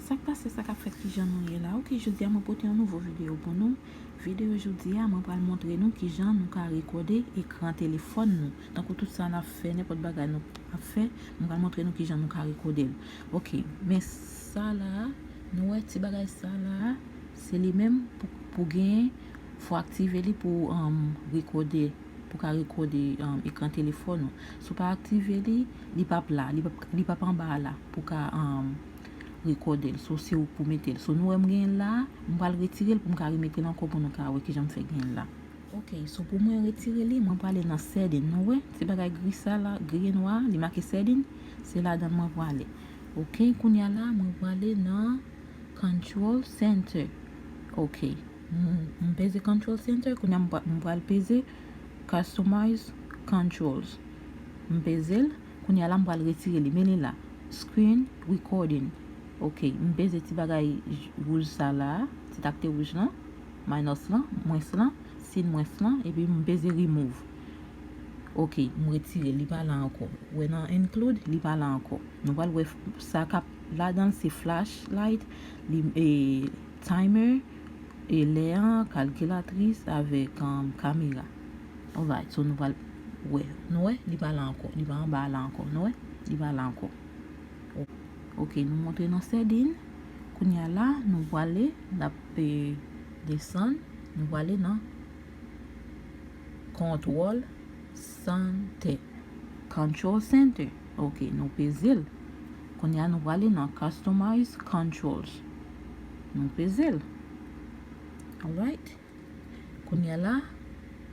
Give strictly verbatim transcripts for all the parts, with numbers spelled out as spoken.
Sa k pase, sa k ap fèt, kijan nou ye la? Ok, jodi a mwen pote yon nouvo videyo pou nou. Videyo jodi a, mwen pral montre nou kijan nou ka rekòde ekran telefòn nou. Tankou tout sa n ap fè, nenpòt bagay nou ap fè, mwen pral montre nou kijan nou ka rekòde l. Ok, men sa la, nou wè ti bagay sa la, se li menm pou, pou gen, fò aktive li pou, um, rekòde, pou ka rekòde, um, ekran telefòn ou. Si w pa aktive li, li p ap la, li p ap, li p ap anba a la pou ka, um, rekòde l. So, se ou k pou mete l. So, nou wè m genyen l la, m pral retire l pou m ka remete l ankò pou nou ka wè kijan m fè genyen l la. Ok, so pou mwen retire li, mwen prale nan setting. Nou wè, ti bagay gri sa la, gri e nwa, li make setting, se ladan l mwen prale. Ok, kounye a la, mwen prale nan Control Center. Ok, m, m peze Control Center, kounye a m pra-, m pral peze Customize Controls. M peze l, kounye a la m pral retire li, men li la. Screen Recording. Ok, m peze ti bagay j-, wouj sa la, ti takte wouj lan, minus lan, mwens lan, siy mwens lan, epi m peze Remove. Ok, m retire, li pa la ankò. Wè nan Include, li pa la ankò. Nou pral wè f-, sa k ap ladan l se flashlight, li, e, timer, e lè an, kalkilatris avèk, um, kamera. Alright, so nou pral wè. Nou wè, li pa la ankò. Li pa anba a la ankò. Nou wè, li pa la ankò. Ok, nou monte nan setting. Kounye a la, nou prale, n ap, e, desann. Nou prale nan Control Center. Control Center. Ok, nou peze l. Kounye a, nou prale nan Customize Controls. Nou peze l. Alright. Kounye a la,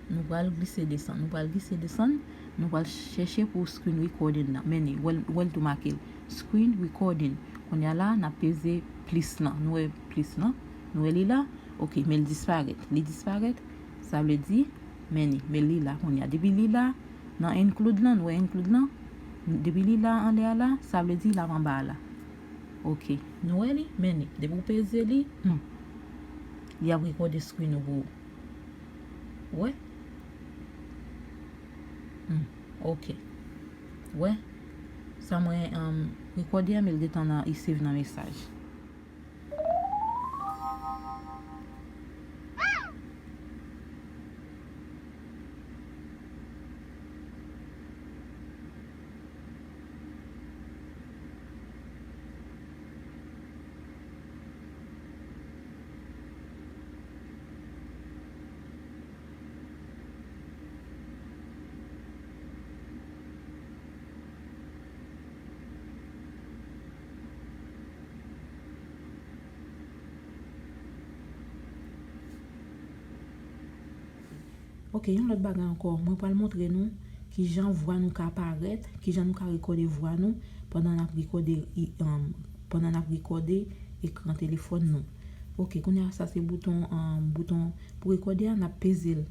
nou pral glise desann. Nou pral glise desann. Nou pral chèche pou screen recording nan. Men li, wè l, wè l tou make l. Screen recording. Kounye a la, n ap peze plis lan. Nou wè plis lan. Nou wè li la? Ok, men l disparèt. Li disparèt, sa vle di, men li, men li la kounye a. Depi li la, nan Include lan, nou wè Include lan, depi li la anlè a la, sa vle di l ap anba a la. Ok, nou wè li, men li. Depi w peze li, hmm, li ap rekòde screen ou pou ou. Wè? Hmm, ok. Wè? Sa mwen, um, rekòde a, men l gentan nan, li save nan mesaj. Ok, yon lòt bagay ankò. Mwen pral montre nou kijan vwa nou ka parèt, kijan nou ka rekòde vwa nou pandan n ap rekòde, i, um, pandan n ap rekòde ekran telefòn nou. Ok, kounye a sa se bouton, um, bouton pou rekòde a, n ap peze l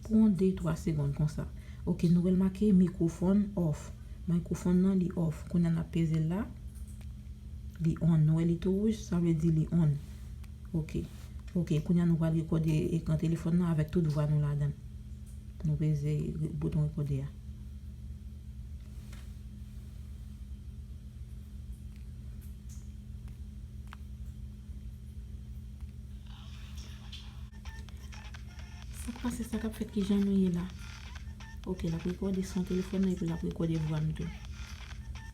pou yon de, twa segonn konsa. Ok, nou wè l make mikwofòn off. Mikwofòn nan li off. Kounye a n ap peze l la. Li on. Nou wè li tou wouj, sa vle di li on. Ok. Ok, kounye a nou pral rekòde ekran telefòn nan avèk tout vwa nou ladan l. Nou peze re-, bouton rekòde a. Sa k pase, sa k ap fèt, kijan nou ye la? Ok, l ap rekòde son telefòn nan epi l ap rekòde vwa m tou.